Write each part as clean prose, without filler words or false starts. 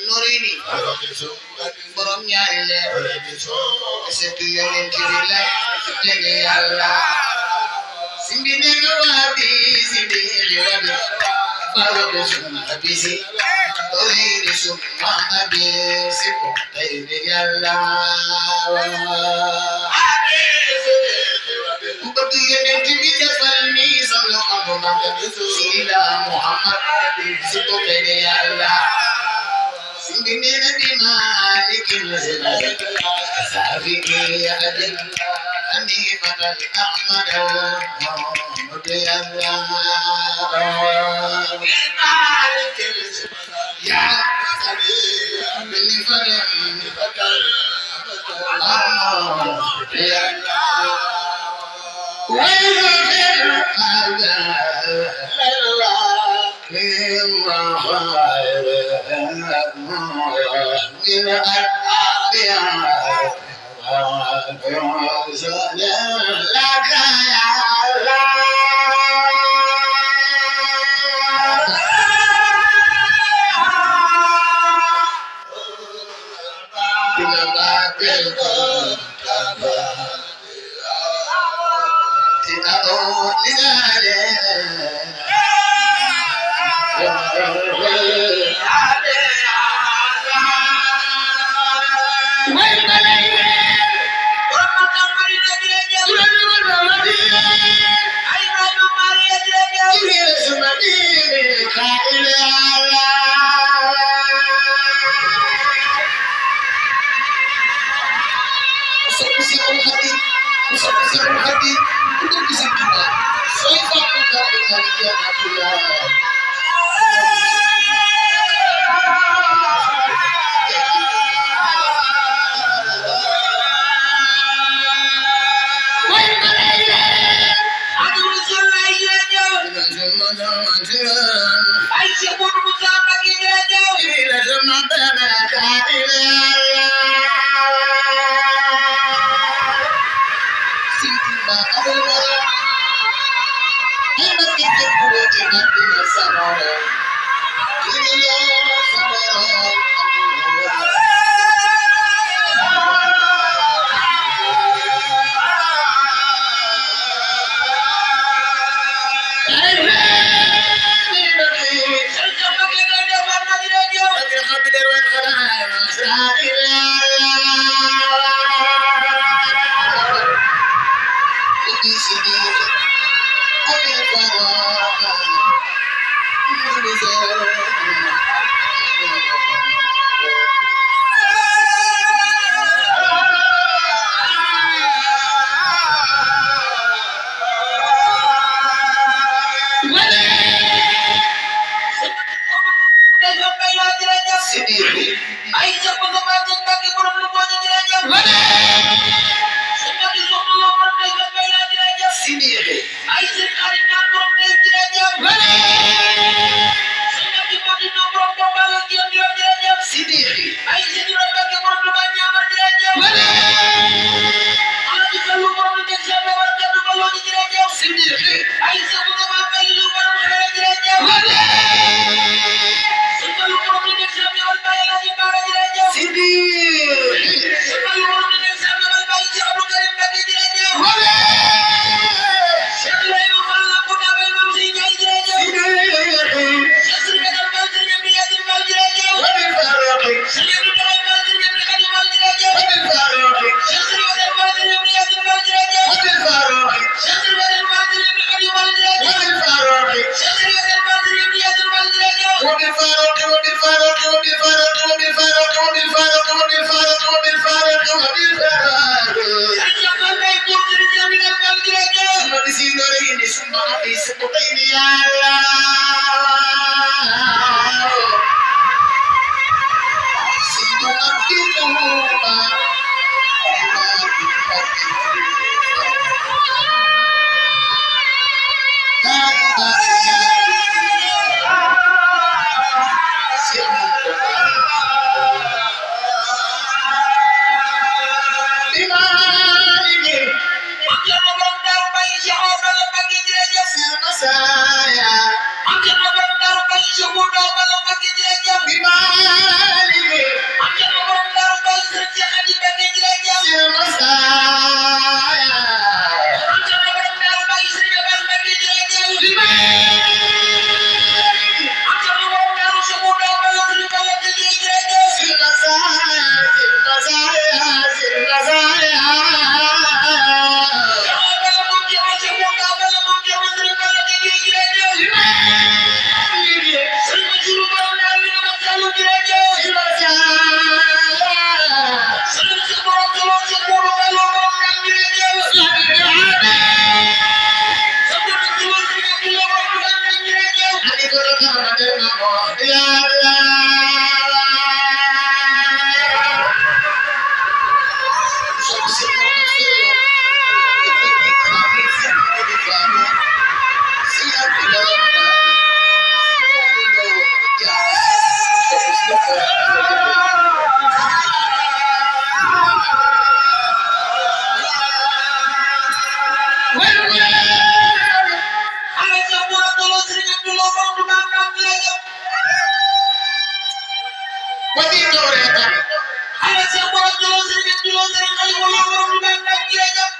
Norini borom ñaari leer seetu yonent bi la tene Yàlla simbi nenu wabi simbi rabi faroko suma abisi toriri suma abisi ko tene Yàlla bëgg yonent bi defal ni solo ko Sila Muhammad si ko tene Yàlla Sindina di malikin zilal Safiki adil Hanifat al-Ahmad Muhammad Allah Malikin zilal Ya Hanifat al-Ahmad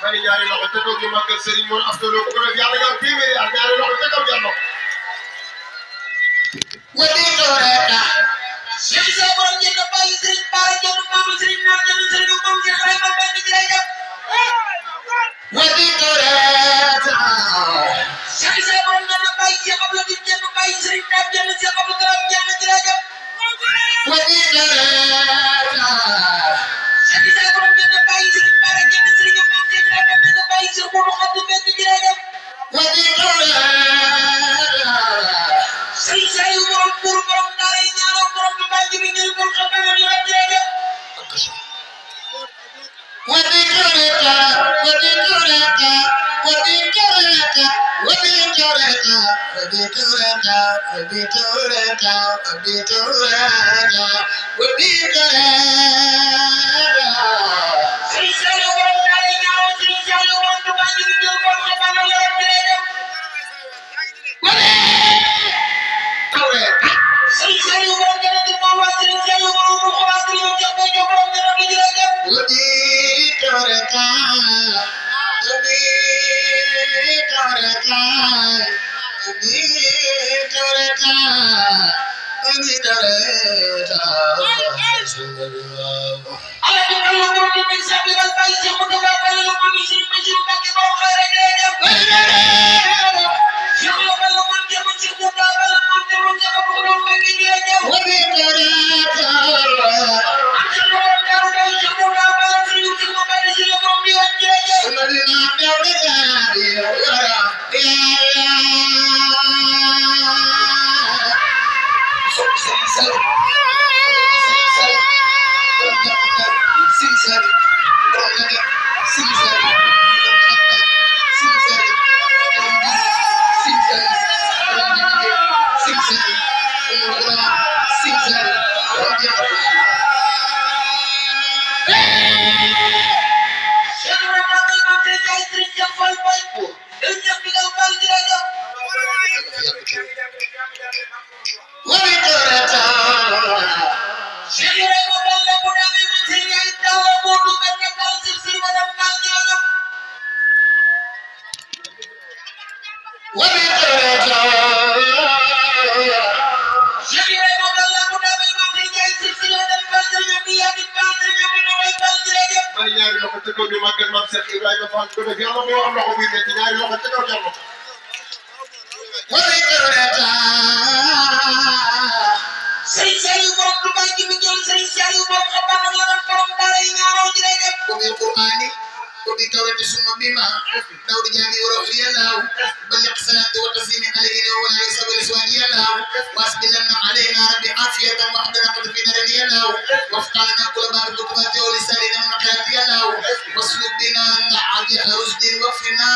mani ñaari loxo te toog ñu màggal Serigne Mor Asta Lo ko def yàlla nga téeméeri ak ñaari loxo te kaw jàmm wadi toreta Cheikh Sa borom jënd bàyyi Serigne Bara jënd maam Serigne Nar jënd Serigne moom Cheikh Ibrahima benn ji lay def wadi toreta Cheikh Sa borom jënd bàyyi Cheikh Abdou jënd bàyyi Serigne Nar jënd Cheikh Abdou Karam jënd ji lay def wadi toreta Cheikh Sa borom jënd bàyyi Serigne Bara jënd Serigne moom Cheikh Ibrahima benn bàyyi Cheikh Modou Khadou benn ji lay def wadi toreta Serigne Saliou borom pour borom dara yi ñaanal borom du bàyyi bi ngeen ko xam ne la jëge wadi toreta wadi toreta wadi toreta wadi toreta wadi toreta wadi toreta wadi toreta wadi toreta Serigne Saliou borom dara yi ñaanal Serigne Saliou borom du bàyyi bi ngeen ko xam ne la jëge wadi Serigne Saliou borom jënd di moom waa Serigne Saliou borom bu xoolaa Serigne Cheikh Béthio borom jënd di jëlee jëm. wadi toreta wadi toreta wadi toreta wadi toreta. ala ñu ko lu borom di Cheikh bi bal bàyyi Cheikh mu dafa bàyyi lu moom Serigne Béthio Mbacké borom xëy rek jëlee jëm. Cheikh la bal moom jëm ci mu daa bal moom jëm ci ko borom Mbacké jëlee jëm. wadi toreta ñaari loxo te kaw ñu màggal maam Cheikh Ibrahima Fall ko def yàlla moo am loxo buy metti ñaari loxo te kaw jàmm wadi toreta Serigne Saliou borom du bàyyi bi jël Serigne Saliou borom xam na la borom dara yi ñaanoo ji lay def ko bil Qur'ani ko bi tawati suma bima daw di jami woro yallahu balligh salatu wa taslimi alayhi wa ala sabili swadi yallahu wasbilana alayna rabbi afiyatan wa hadana qad fi dar yallahu wafqana kull ma kutubati wa lisanina maqati yallahu waslub bina na'aji rusdin wa fina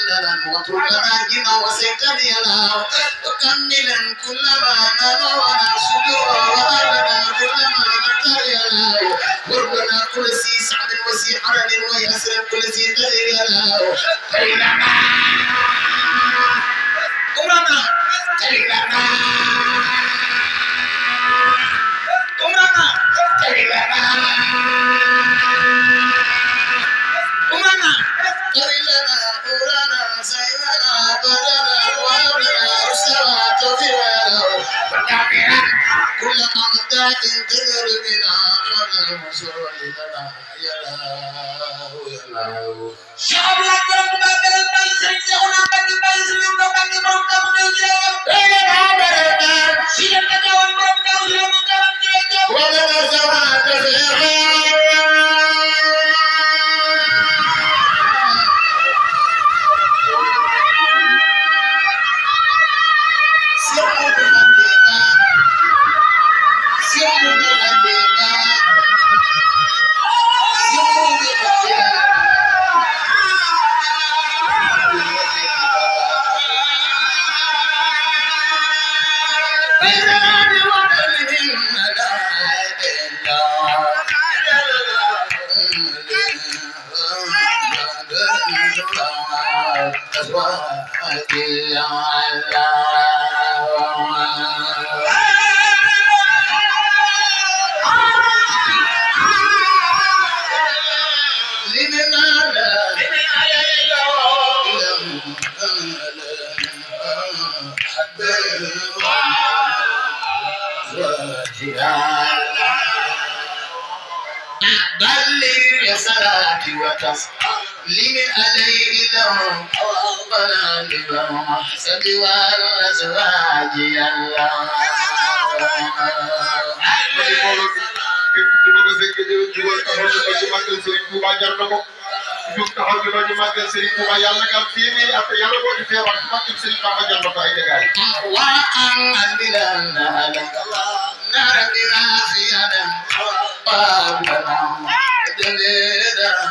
lana wa turkana jina wa saytan yallahu wa kamilan kull ma nanu wa nasudu wa lana kull ma nakar yallahu warna kull si sa'd wa si haran wa yasr كل ذي دليل له كلنا أمرنا كلنا أمرنا كلنا أمرنا كلنا أمرنا سيدنا بدنا وابنا رسلا توفينا وكاملا كل أعداء تدر بنا قبل الوصول لنا Cheikh Abdoulaye borom Touba Belel Baye Serigne Cheikhouna Mbacké Baye Serigne Mbacké borom Kabu Gueye لمن عليه لهم ولا لهم سبوار الأزواج الله وأن بلنا نار براسيا بابنا دليلا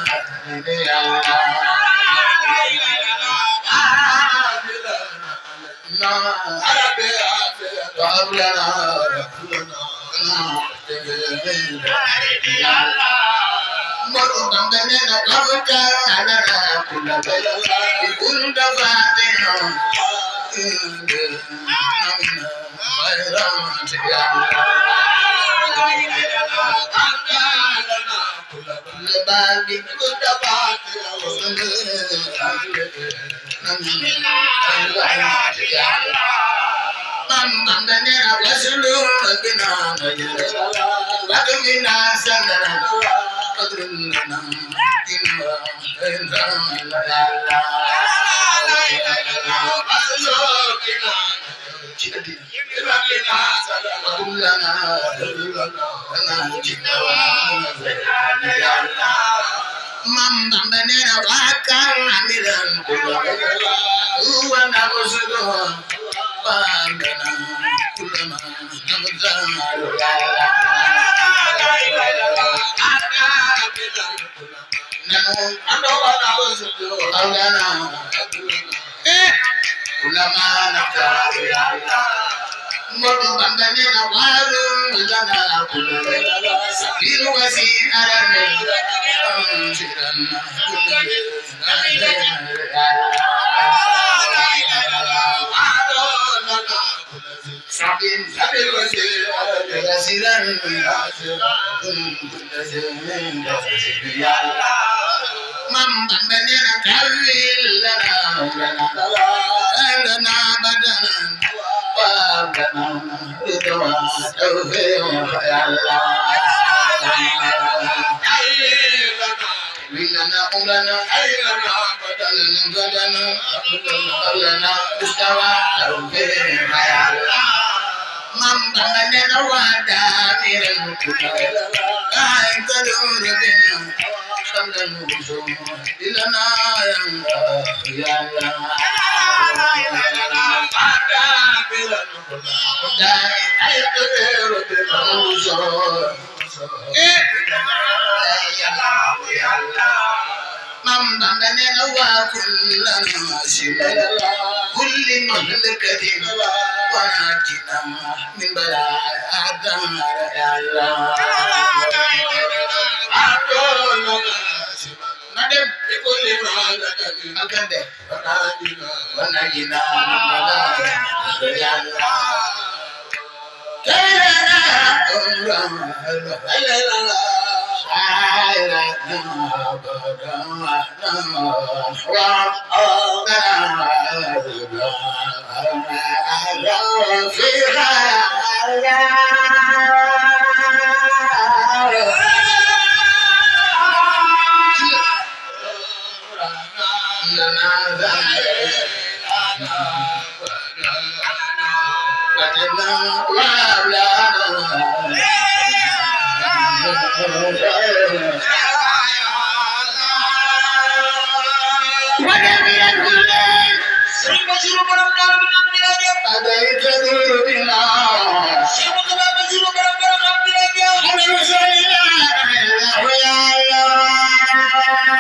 كل مهلكة ونجنا من بلاء الدهر يا الله ندم بكل مهلكة أكده ونجنا من بلاء يا الله كيرنا أمرا أديت نور بالله شيخ مصطفى بشير برم عبد الله حبيب سيدنا الله يا الله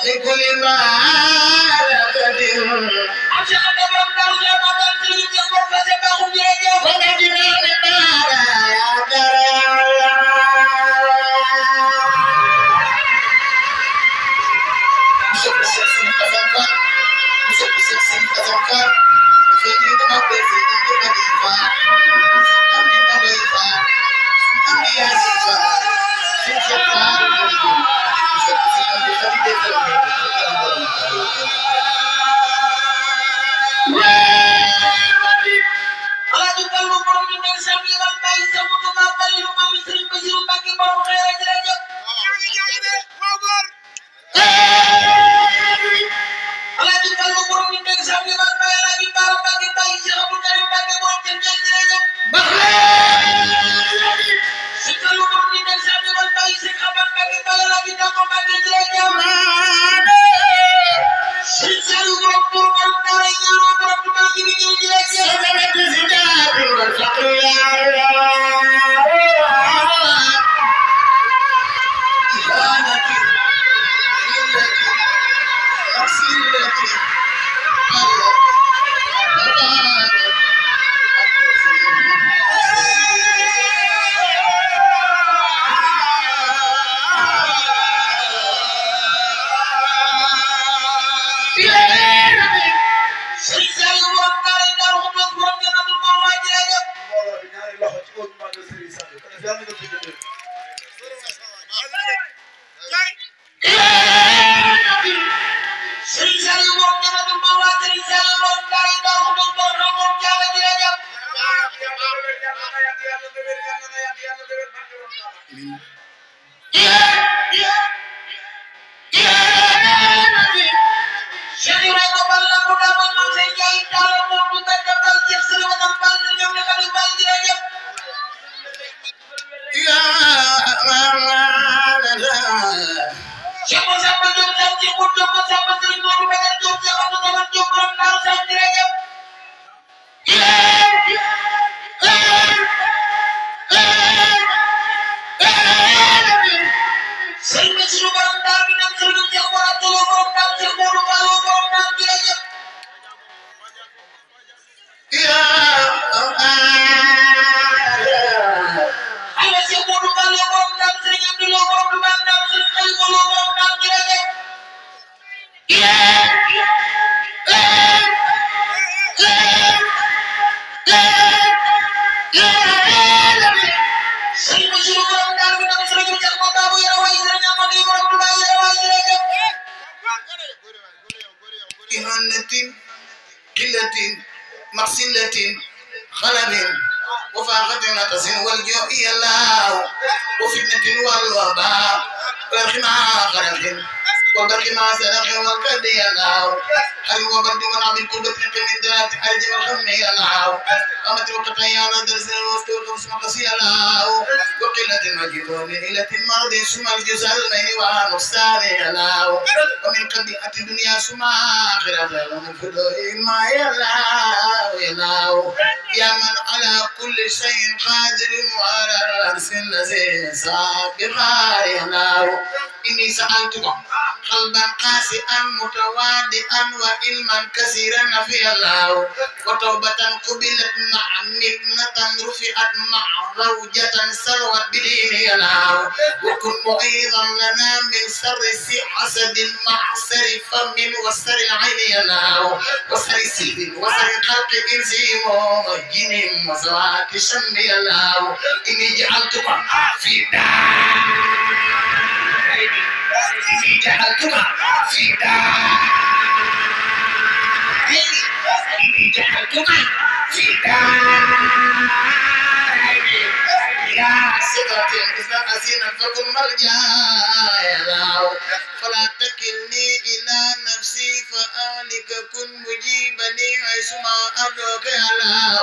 لكل ما تدير عشق دبر دار ما تنتهي يقول فسبهم جريجا ونجنا من نار يا ترى ومن قبيئة الدنيا سما آخرة ومن فضوء ما يلاو يا من على كل شيء قادر وعلى العرش الذي سابقا يلاو إني سألتك قلبا قاسئا متواضعا وعلما كثيرا في الله وتوبة قبلت مع مكنة رفعت مع روجة سروت بدين يلاو وكن معيذا لنا من سر حسد المعسر فم وسر العين يلاو وسر سيد وسر خلق إنسي وجن وزواك شم يلاو إني جعلتك في دار إني جعلتك في دار إني جعلتك يا سدرة إذا أزينت فكن مرجعها فلا تكلني إلى نفسي فآلك كن مجيبني حيثما أدعوك يا الله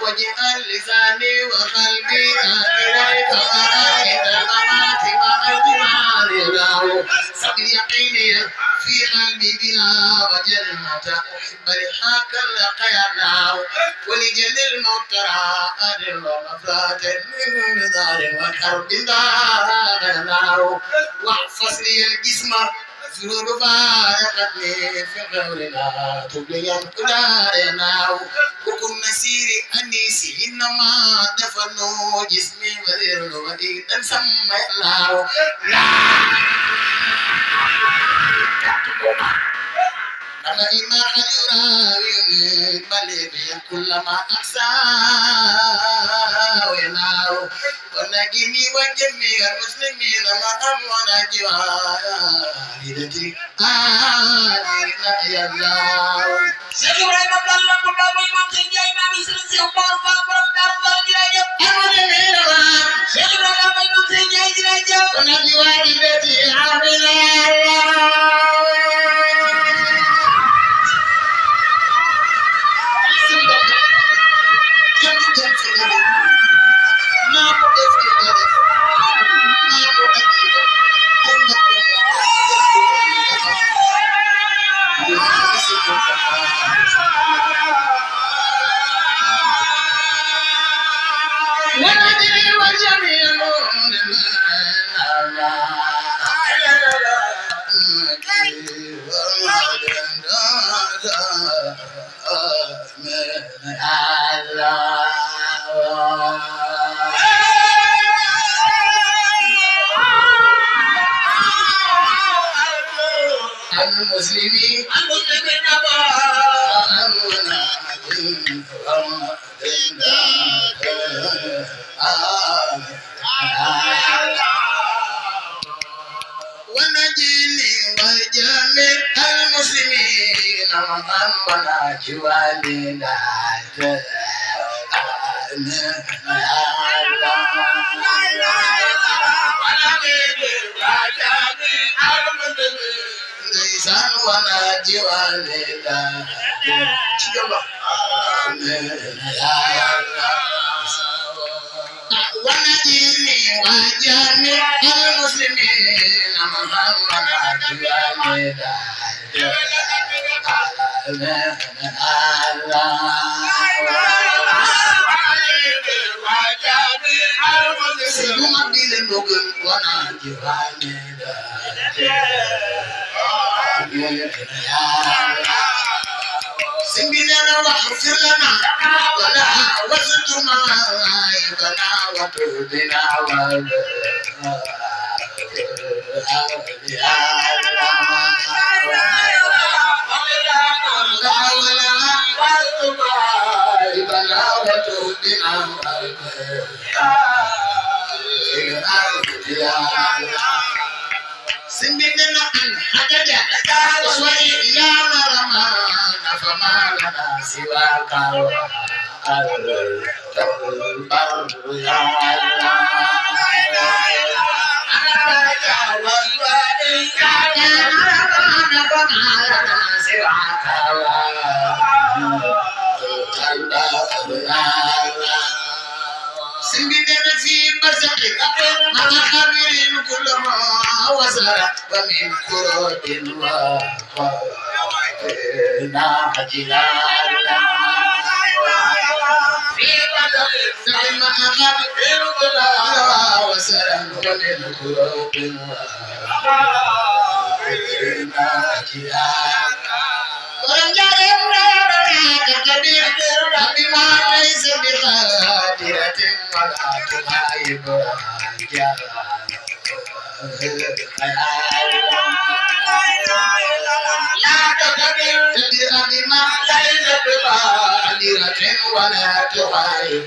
واجعل لساني وقلبي إليك وآية الممات وأرض الله سب يقيني في قلبي بلا وجنة أحب لحاك لك يا الله ولجل الموت راء ومفرات من نار وكرب دار واحفظ لي الجسم زرور فارقتني في غير لا تبلي القدار وكن مسيري أنيسي إنما دفنوا جسمي وذير وإذا سمى الله لا أنا إما خيرا يميت بلغي كلما أقسى ويناو ونجني وجميع المسلمين ما أمونا جواري آمين يا الله Syekh Ibrahim Abdallah Pertama Imam Sinjai Imam Isrin Siopar Fabram Darfal Dirajab Amin Syekh Ibrahim Imam Sinjai Dirajab ونجي والدتي آمين يا الله المسلمين ونجيني وجميع المسلمين ومن جوالنا ليسان وناجي والدا ونجيني وجميع المسلمين وناجي والدا سيدنا بيلن بوغن وناجي والدا سنبينا واغفر لنا ولا وزد معايبنا وتهدنا سنبينا عن حججة وصوي يا مرمان فما لنا سواك البر يا سنبينا في برزق مع خبير كل ما وزر ومن كرود وناجنا في برزق مع خبير كل ما وزر ومن كرود وناجنا كبير بما ليس بقادرة ولا تغيب لا تكبر بما ليس بقادرة ولا تغيب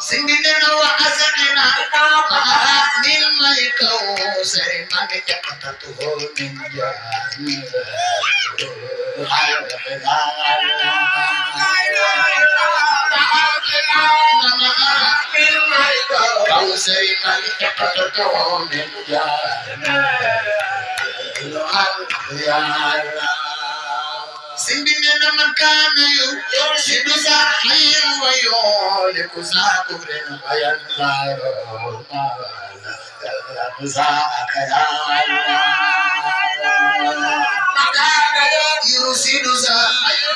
سنجنا وأزقنا من ملكه سرمان جقطته من جهنم كوثر من جقطته من جهنم سنبنا من كان يرشد ساحيا ويولك ساكبر وينزار ساك يا يرشد ساحيا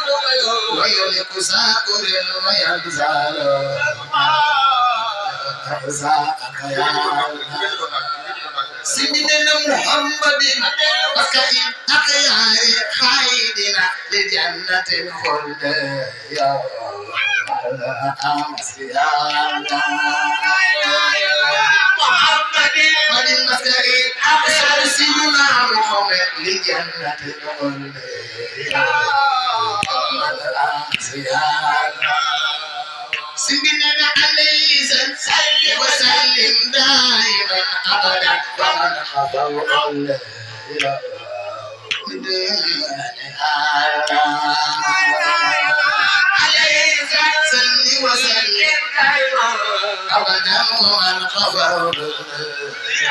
ويولك ساكبر وينزار ساك يا سيدنا محمد وكائن أخيار خالدنا لجنة الخلد يا محمد وكائن أخيار سيدنا محمد لجنة الخلد يا سيدنا عليه صل وسلم دائما ابدا ومن خفوا الله عليه صل وسلم دائما ابدا ومن خفوا وسلم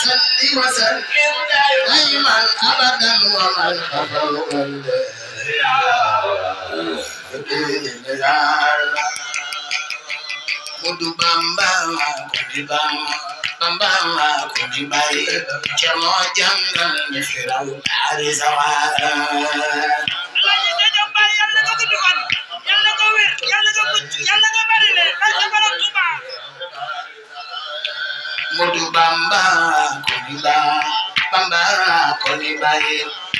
صلي وسلم دائما ابدا ومن خفوا Mudu bamba kuni bai chamo jangal ni firau ari sawara Mudu bamba kuni bai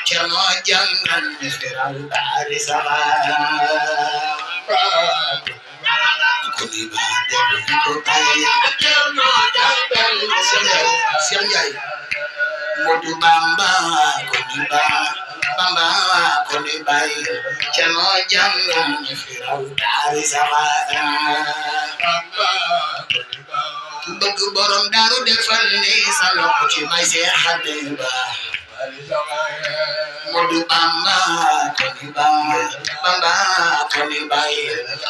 chamo jangal ni firau ari sawara Mudu bamba kuni bai chamo jangal ni firau dari sawara Bëgg borom daru defal ni sa loxo ci may se Habiba Mudu bamba kuni bai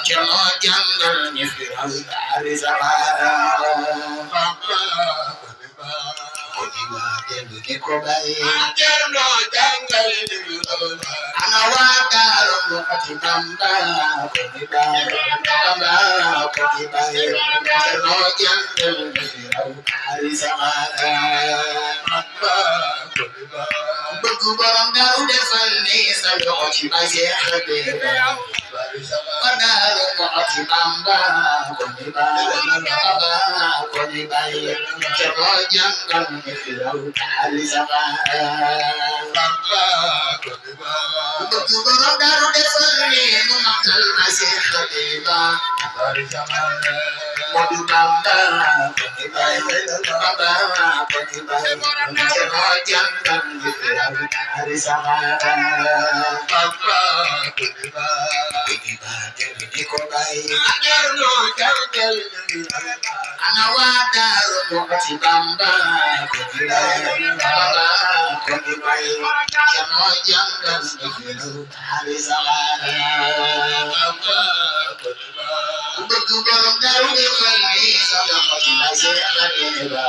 chamo jangal ni firau dari sawara Ana wadaro mukati bamba kuni bai chamo jangal ni firau dari sawara Bëgg borom daru defal ni sa loxo ci may se Habiba Wadaru mukati bamba kuni bai chamo jangal ni firau dari sawara Bëgg borom daru defal ni mu matal may se Habiba Mudu bamba kuni bai chamo jangal ni firau dari sawara Ana wadaru mukati bamba kuni bai chamo jangal ni firau dari sawara Bëgg borom daru defal ni sa loxo ci may se Habiba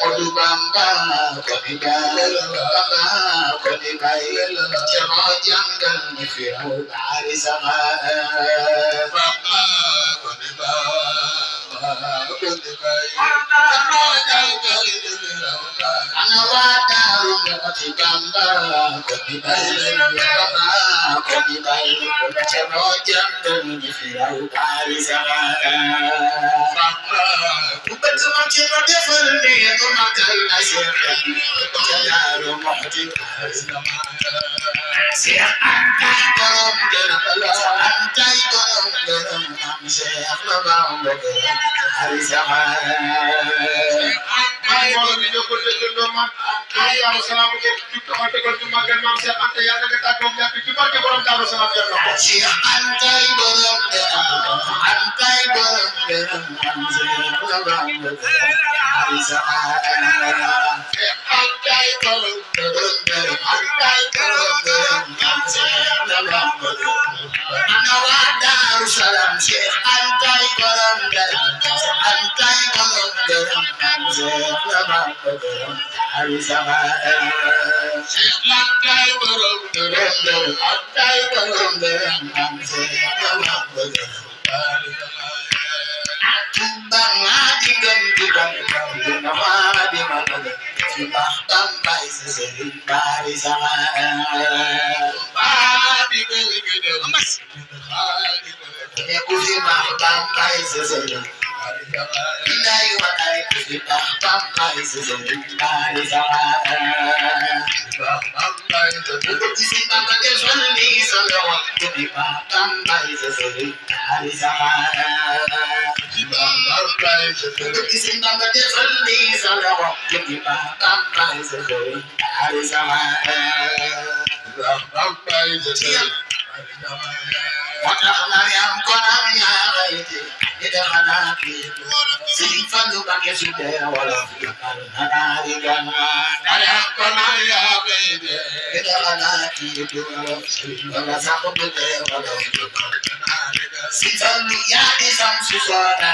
Mudu bamba kuni bai chamo jangal ni firau dari sawara Ana wadaru Moti Bamba, Koti Baile, Bamba, Koti Baile, Chamo Jamdon, Fiyau Bari Samara. Bamba, Ubatu Machino Defalne, Umatal Nasir, Chayaro Moti Bari Samara. Say Antai Borom Gerala, Antai Borom Geram, Say Aflabam Bari Samara. Antai Borom Gerala, Ayah Salam kita hati kalau makan makan antai yang kita gomnya kita pakai borom taruh salam jalan. Siapa antai borom geram, antai borom geram, hari sama. Antai borom geram, antai borom geram, Anawada Salam siapa antai borom geram, antai borom geram, hari sama. Antai borom geram, antai borom geram, Tumbang adi gantikan, nama di mana? Tumbang tambai sesering bari sama. Adi gantikan, ini kuliah tambai sesering. Inai wanai kuliah tambai sesering bari sama. Tambai sesering, isi tambai sesering selawa. Kuliah tambai sesering bari sama. Isin bamba defalni salawa kini bamba izeli hari sama bamba izeli wakana yang kona yaiti ida hanaki sifalu bakeside wala hanari gana yang kona yaiti ida hanaki wala sakubide wala sifalu yadi samsusana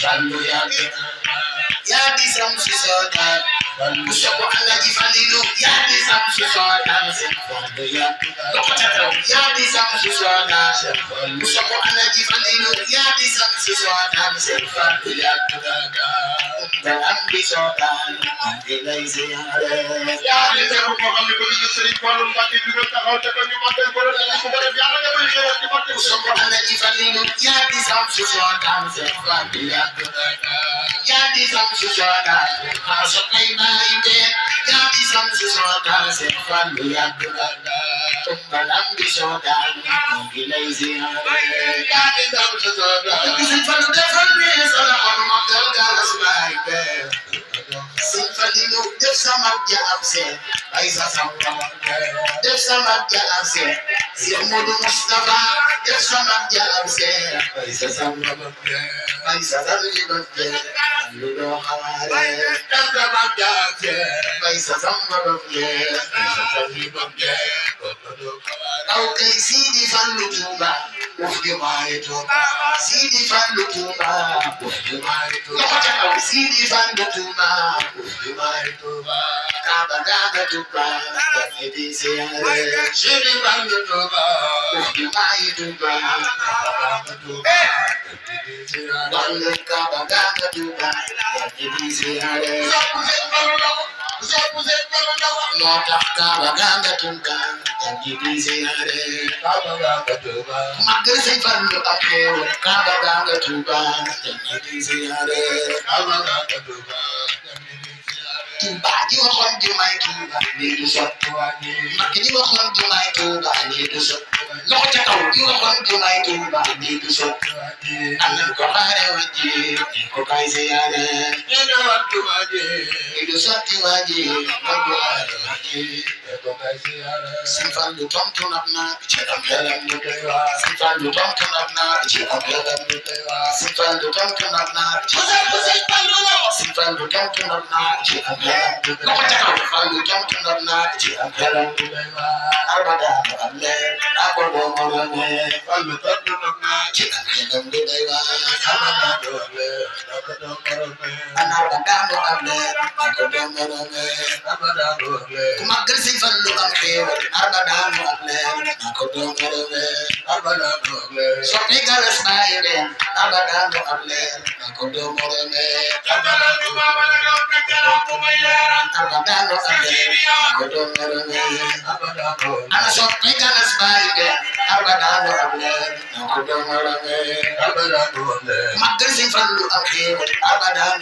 Salu ya di samsusana Usapo alaji falilu ya di samsusana Salu ya di samsusana Usapo alaji falilu ya di samsusana Salu ya dalam bisotan Anggilai ziyare ya di samsusana Sering kolom baki juga tak kau cakap ni makan korang ni kepada biar apa yang di mati Usapo alaji falilu ya di samsusana Salu ya di samsusana Asakai naide ya di samsusana Salu ya dalam bisotan Anggilai ziyare ya di samsusana Salu defalni salamu makan galas baik Sinfalilu def sama jalapse Aisa sama def sama jalapse Si Mudu Mustafa def sama jalapse Aisa sama Ludo Hamare def sama jalapse Aisa sama Kau kai sidi fandu tuba Ufdi mai tuba Sidi fandu tuba Ufdi mai tuba Sidi fandu tuba Ufdi mai tuba Kabadaga tuba Yamidi siyare Sidi fandu tuba Ufdi mai tuba Kabadaga tuba Wale kabadaga tuba Yamidi siyare Motak kabadaga tuba Yamidi siyare Kabadaga tuba Magar sifandu akero Kabadaga tuba Yamidi siyare Kabadaga tuba Tuba ji waxoon jumaay Tuba lii du sotti mag ji waxoon jumaay Tuba lii du sotti loxo ca kaw ji waxoon jumaay Tuba lii du sotti am nañ ko xaare wàjji ñu ko kay siyaare lii du sotti wàjji lii du sotti wàjji mag ko xaare wàjji ñu ko kay siyaare Sëñ Fallu tontu nag na ci am xelam ñu koy wax Sëñ Fallu tontu nag na ci am xelam ñu koy wax Sëñ Fallu tontu nag na ci Sëñ Fallu tontu nag na ci am Loxo ca kaw Fallu tontu na ci am xelam arbada am leen ako do morome Fallu tontu na ci am xelam du day wa arbada do leen ako do morome arbada do am leen ako do morome arbada do leen ku magal Sëñ Fallu am xew arbada do am leen ako do morome arbada do leen so te galas baye leen arbada do am leen ako do morome arbada do Arbadano أنا صوتك أنا سبايك أبدا ما تنسي فلو أخير أبدا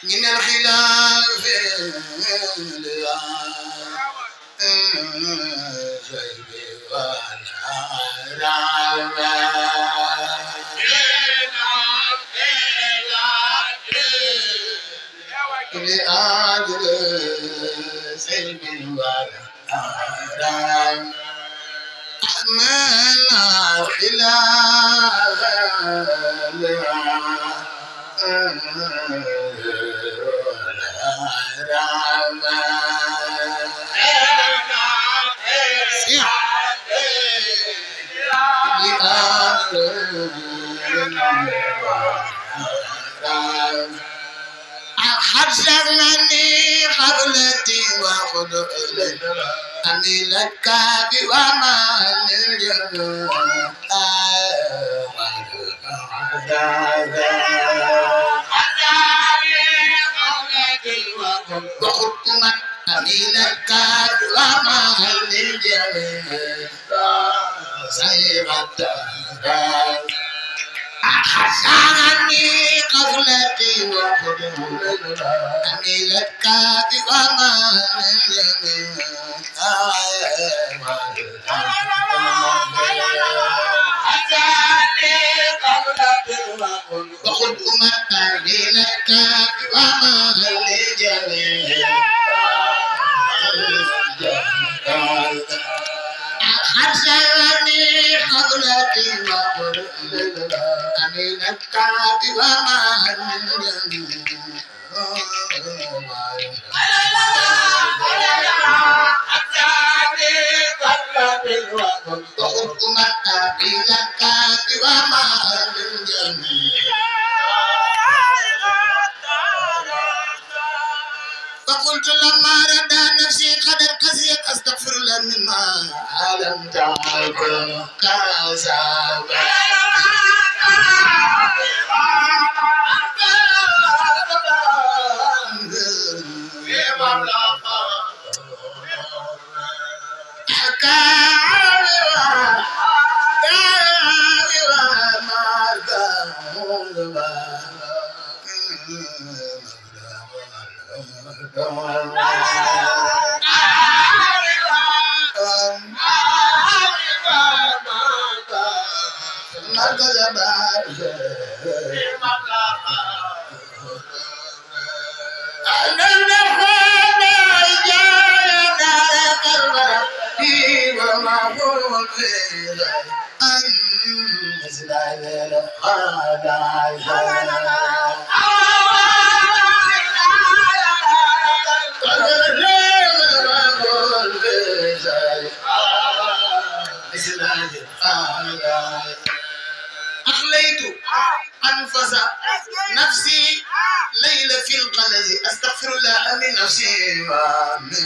من الخلاف لأجل سلم والأرام من الخلاف حسنني قبلتي وخذ أميلك بوما الجنة وخذ أميلك بوما الجنة سيغت حسنني قبلتي وخذ أميلك بوما الجنة وخذ أميلك بوما الجنة حسنني قبلتي وخذ أميلك بوما الجنة فقلت لما رد نفسي قد قسيت استغفر الله مما علم تعالى كذاب أخليت أنفس نفسي ليلة في الغلظ أستغفر الله من نفسي ومن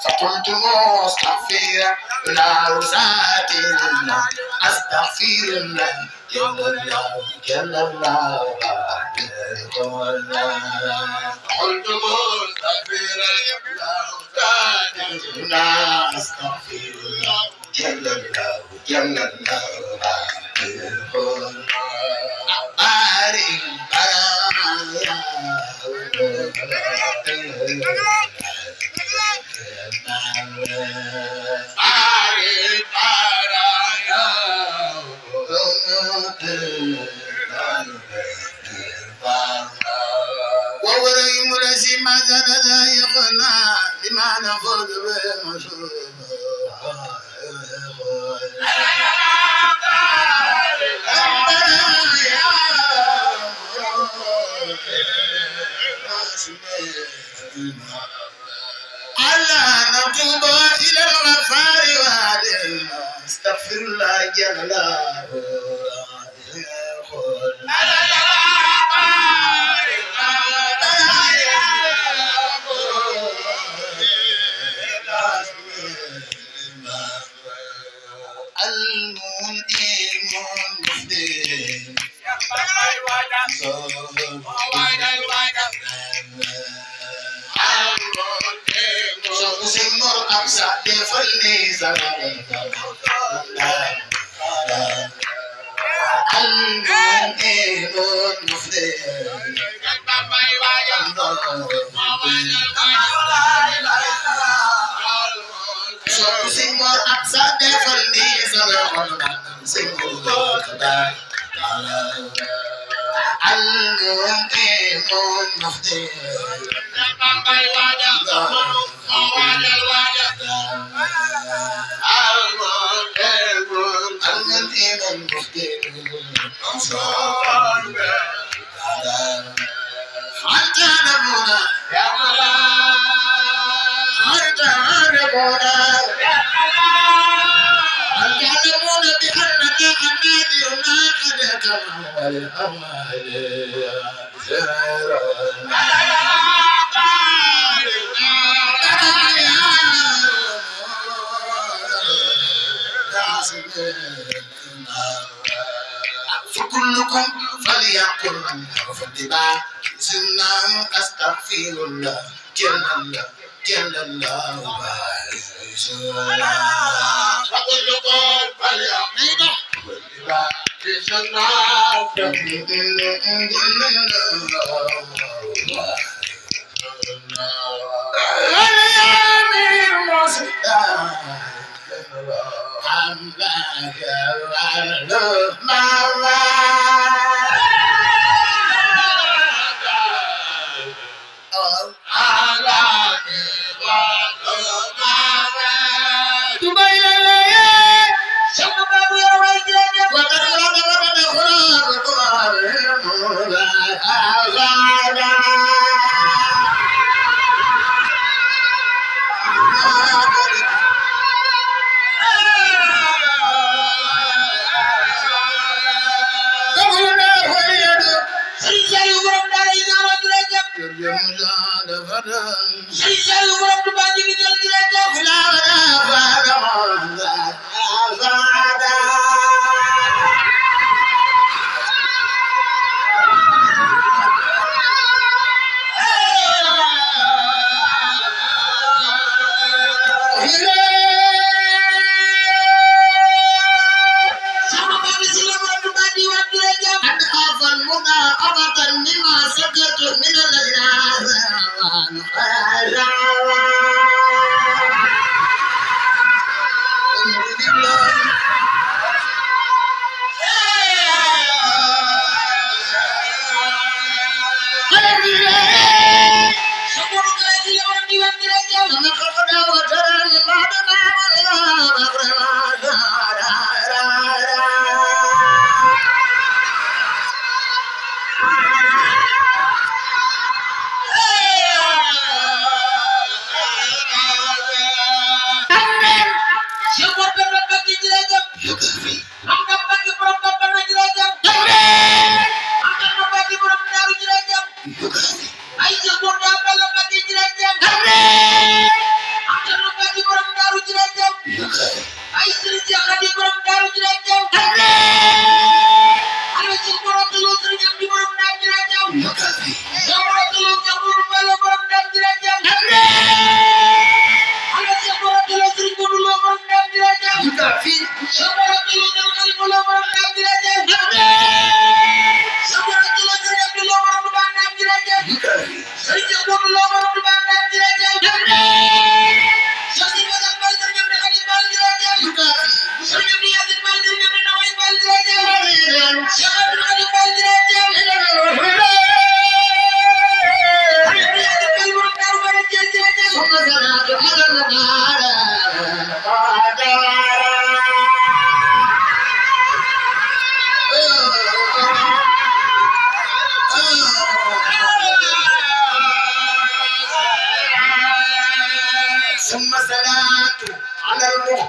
فقلت مستغفر لا أساتر الله أستغفر الله جل الله جل الله قلت مستغفر لا أساتر الله أستغفر الله جل الله جل الله أبارك ووري ملسي ما زاد ذايقنا لما نفوز بمسؤول Allah أتوب إلى الغفار وادم استغفر الله جل الله فكلكم فليقل حرف الدباء سنة أستغفر الله جل الله جل الله فكلكم فليقل الدباء سنة أستغفر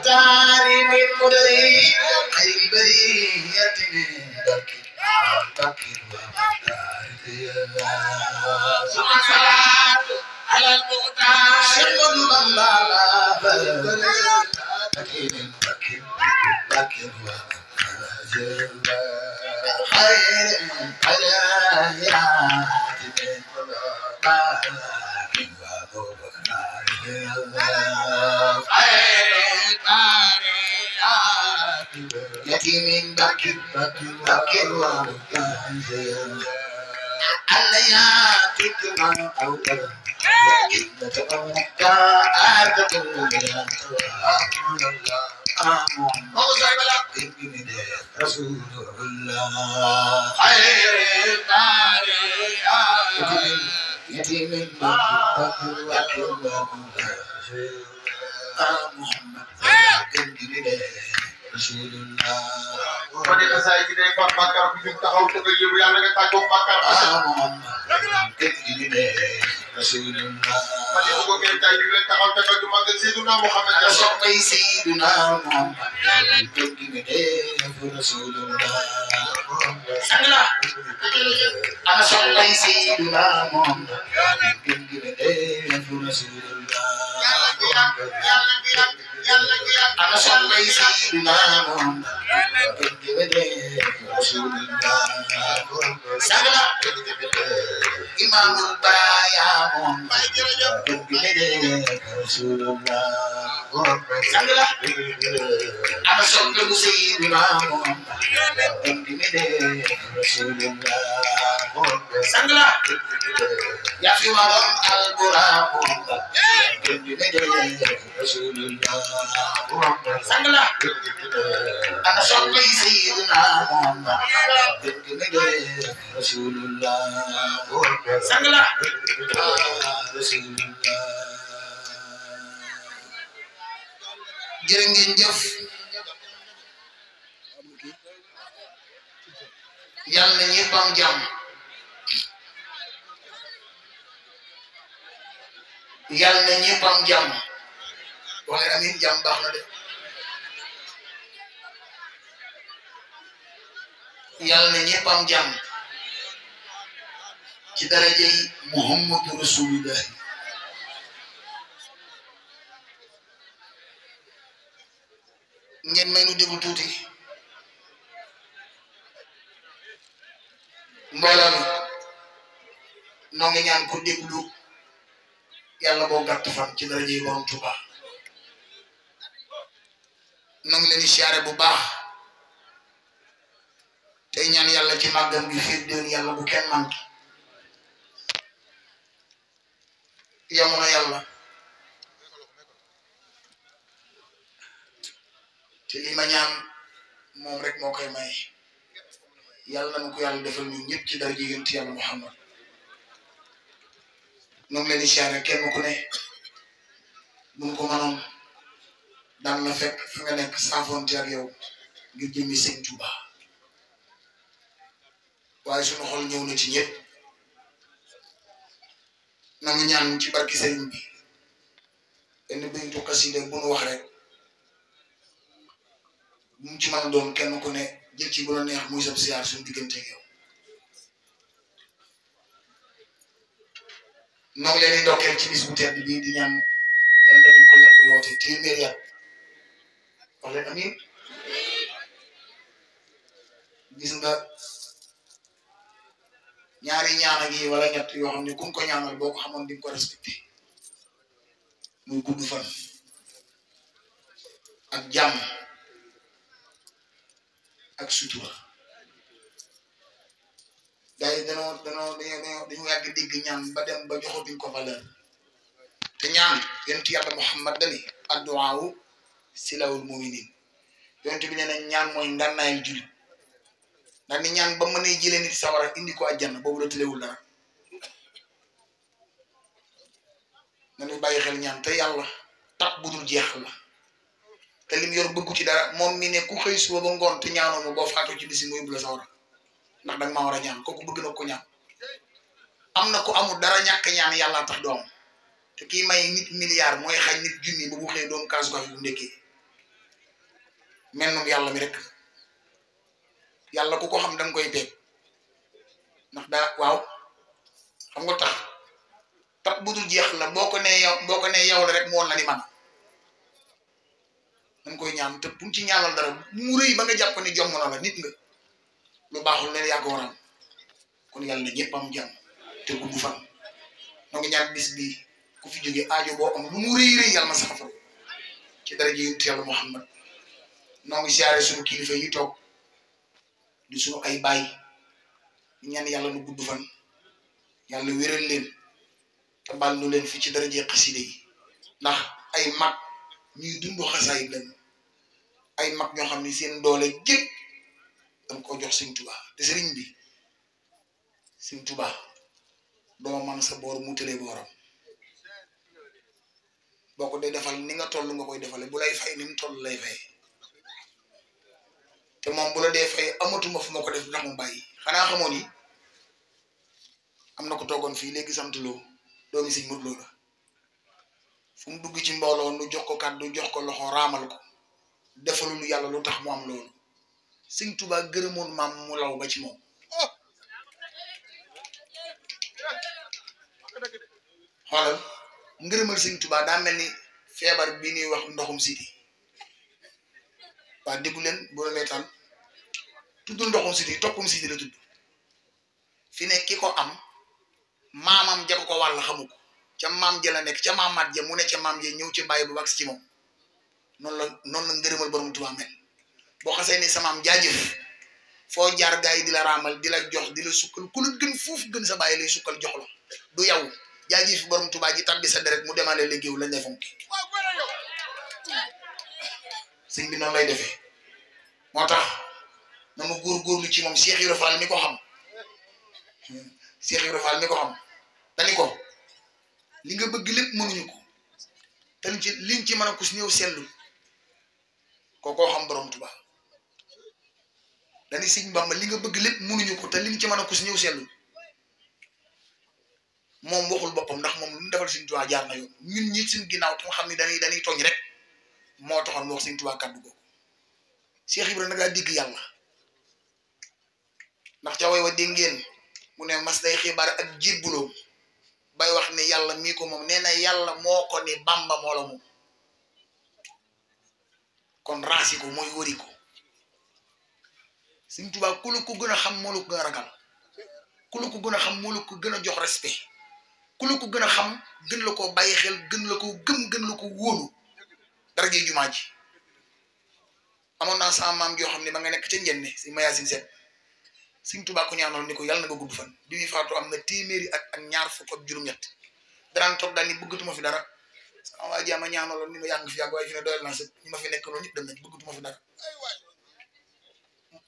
المختار من مدري خير البرية من بكر صلاة على المختار شمل بمبابا بكر خير الحياة يتيم بكر علياتك من أوتر رسول الله خير يتيم بكر محمد رسول الله ma ne xasaay gi day far bàkkaar bu ñu taxaw te nga yëbu yàlla nga tàggoo bàkkaar رسول الله ma ne bu ko ngeen tay di leen taxaw te nga du màggal Seydina Muhammad soppay Seydina Muhammad رسول الله sangla ana soppay Seydina Muhammad رسول الله ana soppay Seydina Muhammad رسول الله sangla imamul baraya Muhammad رسول الله sangla ana soppay Seydina Muhammad رسول الله sangla ya fi waram al buraq رسول الله sangla ana soppay Seydina Muhammad رسول الله sangla رسول الله jërë ngeen jëf yàlla na ñëpp am jàmm yàlla na ñëpp am jàmm wala amiin jàmm baax na de yàlla na ñëpp am jàmm ci daraja yi Muhammadu Rasulullah ngeen may nu déglu tuuti mbooloo mi noo ngi ñaan ko déglu yàlla boo gàtt fan ci daraja yi borom Tuuba noo ngi leen di siyaare bu baax tey ñaan yàlla ci màggam gi fii déwén yàlla bu kenn manqué yamono yàlla te li ma ñaan moom rek moo koy may yàlla na ko yàlla defal ñun ñëpp ci daraja yonent yàlla Muhammad ñoo ngi leen di siyaare kenn ku ne mun ko mënoon daan la fekk fi nga nekk saafonte ak yow ngir jëmmi Sëñ Tuuba waaye sunu xol ñëw na ci ñëpp na nga ñaan ci barki sëriñ bi benn baytu xasida bu nu wax rek bu mu ci mën a doon kenn ku ne jël ci bu la neex muy sab siyaar suñu diggante ak yow noo ngi leen di ndokkeel ci bis bu tedd bii di ñaan yàlla nañu ko yàgg woote téeméer yàgg wax leen amiin gis nga ñaari ñaan ak yi wala ñett yoo xam ne ku ko ñaanal boo ko xamoon di nga ko respecté muy gudd fan ak jàmm ak sutura gars yi dañoo yàgg dégg ñaan ba dem ba joxatuñ ko valeur te ñaan yonent yàlla Muhammad dani adduwaawu silahul muminin yonent bi nee na ñaan mooy ngànnaayal jullit ndax ni ñaan ba mënee jëlee nit sawara indi ko àjjana boobu la tëlewul dara nañu bàyyi xel ñaan te yàlla tab budul jeex la te lim yor bëggu ci dara moom mi ne ku xëy suba ba ngoon te ñaanoo ma boo faatoo ci bisi mu yóbbu la sawara ndax danga maa war a ñaan kooku bëgg na ko ñaan am na ko amul dara ñàkk ñaan yàlla tax doom te kii may nit milliard mooy xañ nit junni ba bu xëy doom kaasu ko fi bu ndekkee mennum yàlla mi rek yàlla ku ko xam danga koy peeg ndax daa waaw xam nga tax tab bu dul jeex la boo ko nee yow la rek mu woon la ni man dañ koy ñaan te buñ ci ñaanal dara mu rëy ba nga jàpp ni jomm na la nit nga lu baaxul leen yaa ko waral kon yàlla na ñëpp am jàmm te gudd fan noo ngi ñaan bis bi ku fi jógee aajo boo am lu mu rëy yàlla na sax fa ci daraja yonent yàlla Muhammad noo ngi siyaare suñu kilifa yi toog di suñu ay baay ñaan yàlla nu gudd fan yàlla wéral leen te baal nu leen fi ci daraja xaside yi ndax ay mag ñuy dund xasaayid lañu ay mag ñoo xam ne seen doole gépp dañ ko jox Sëñ Tuubaa te sëriñ bi Sëñ Tuubaa doo man sa boor mu tëlee booram boo ko dee defal ni nga toll nga koy defale bu lay fay ni mu toll lay fay te moom bu la dee fay amatuma fu ma ko def ndax mu bàyyi xanaa xamoon ni am na ko toogoon fii léegi sant loo doomi Sëñ Modou Lo la fu mu dugg ci mbooloo nu jox ko kàddu jox ko loxo raamal ko defalul yàlla lu tax mu am loolu Sëñ Tuubaa gërëmoon maam mu law ba ci moom xoolal ngërëmal Sëñ Tuubaa daa mel ni feebar bi ñuy wax ndoxum siti waa déggu leen bu la neetaan tuddul ndoxum siti toppum siti la tudd fi ne ki ko am maamam ja ko wàll xamu ko ca maam ja la nekk ca maamaat ja mu ne ca maam ja ñëw ci bàyyi bu wax ci moom noonu la ngërëmal borom Tuubaa mel boo xasee ni sa maam jaajëf foo jaar gaa yi di la raamal di la jox di la sukkal ku la gën foofu gën sa bàyyi lay sukkal jox la du yow jaajëf borom Tuubaa ji tabbi sa deret mu demandé liggéeyu lañ lay fonki sëñ bi noonu lay defee moo tax na ma góorgóorlu ci moom Cheikh Ibra Fall mi ko xam Cheikh Ibra Fall mi ko xam dani ko li nga bëgg lépp mënuñu ko te liñ ci mën a kus ñëw sellu kookoo xam borom Tuubaa dani Sëñ Bamba li nga bëgg lépp mënuñu ko te liñ ci mën a kus ñëw sellu moom waxul boppam ndax moom lu mu defal Sëñ Tuubaa jaar na yoon ñun ñi suñ ginnaaw tam xam ni dañuy tooñ rek moo taxoon mu wax Sëñ Tuubaa kàddu googu Cheikh Ibra nag daa dégg yàlla ndax ca way wa dégg ngeen mu ne mas day xibaar ak jiir buloom bay wax ne yàlla mii ko moom nee na yàlla moo ko ni Bamba moo la moom kon raasi ko mooy wëri ko Sëñ Tuubaa ku la ko gën a xam moo la ko gën a ragal ku la ko gën a xam moo la ko gën a jox respect ku la ko gën a xam gën la ko bàyyi xel gën la ko gën la ko wóolu dara jee jumaa ji amoon naa sama maam joo xam ne ba nga nekk ca njenne si Mayacine Seck Sëñ Tuubaa ko ñaanoon ni ko yàlla na nga gudd fan bi muy faatu am na téeméeri ak ñaar fukk ak juróom-ñett daraan toog daal ni bëggatuma fi dara sama waa jaama ñaanaloon ni ma yàgg fi yàgg waaye fi ne doyal naa sa ñi ma fi nekk noonu ñëpp dem nañ bëggatuma fi dara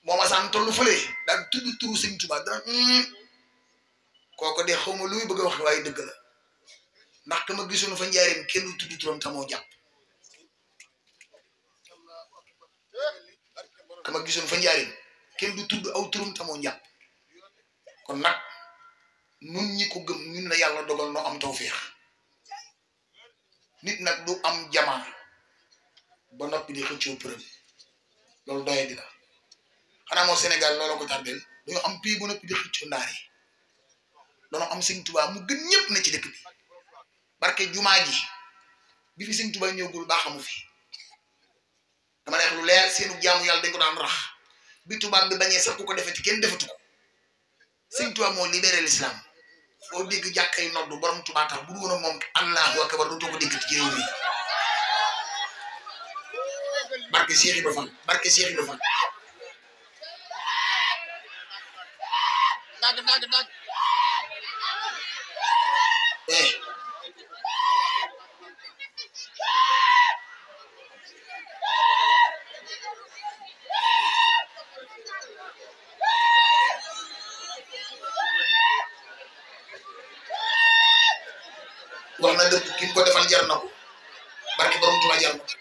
moo ma saan tollu fële daal tudd turu Sëñ Tuubaa dara kooko de xaw ma lu muy bëgg a wax waaye dëgg la ndax ka ma gisoon fa njaareem kenn tudd turam tamoo jàpp ka ma gisoon fa njaareem kenn du tudd aw turam tamoo njàpp kon nag nun ñi ko gëm ñun la yàlla dogal noo am tawféex nit nag du am jamaa ba noppi di xëccoo përëm loolu doye di la xanaa moo Sénégal looloo ko tardel dañoo am pii ba noppi di xëccoo ndaar yi dañoo am Sëñ Tuubaa mu gën ñëpp na ci dëkk bi barke jumaa ji bi fi Sëñ Tuubaa ñëwgul baa xamu fi dama neex lu leer seenu jaamu yàlla dañ ko daan rax bi tubaab bi bañee sax ku ko defeti kenn defatu ko Sëñ Tuubaa moo libéré l'islam foo dégg jàkkay noddu borom Tuubaa tax bu dul woon moom allahu akbar dootoo ko dégg ci réew mi barke Cheikh Ibra Fall barke Cheikh Ibra Fall dag wax na dëgg ki mu ko defal jar na ko barke borom Tuubaa jar na ko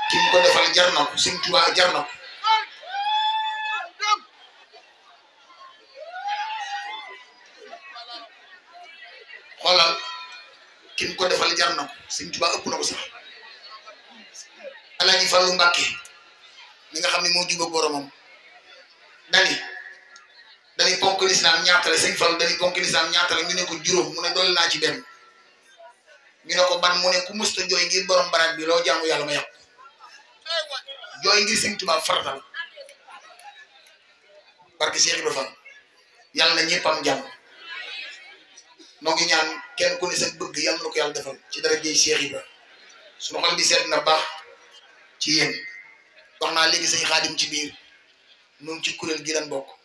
ki mu ko defal jar na ko Sëñ Tuubaa jar na ko xoolal kim ko defal jar na ko Sëñ Tuubaa ëpp na ko sax Alaaji Fallu Mbàkke mi nga xam ne moo jubóog boromam dañuy ponk lislaam ñaata la Sëñ Fallu dañuy ponk lislaam ñaata la ñu ne ko juróom mu ne doole naa ci benn ñu ne ko ban mu ne ku mësta jooy ngir borom baraat bi loo jaamu yàlla ma yàqu jooy ngir Sëñ Tuubaa farata la barke Cheikh Ibrahima Fall yàlla na ñëpp am jàmm noo ngi ñaan kenn ku ne sa bëgg yàlla na ko yàlla defal ci dara jëy Cheikh Ibrahima suñu xol bi seet na baax ci yéen wax naa léegi Sëñ Xaadim ci biir ñun ci kuréel gi lañ bokk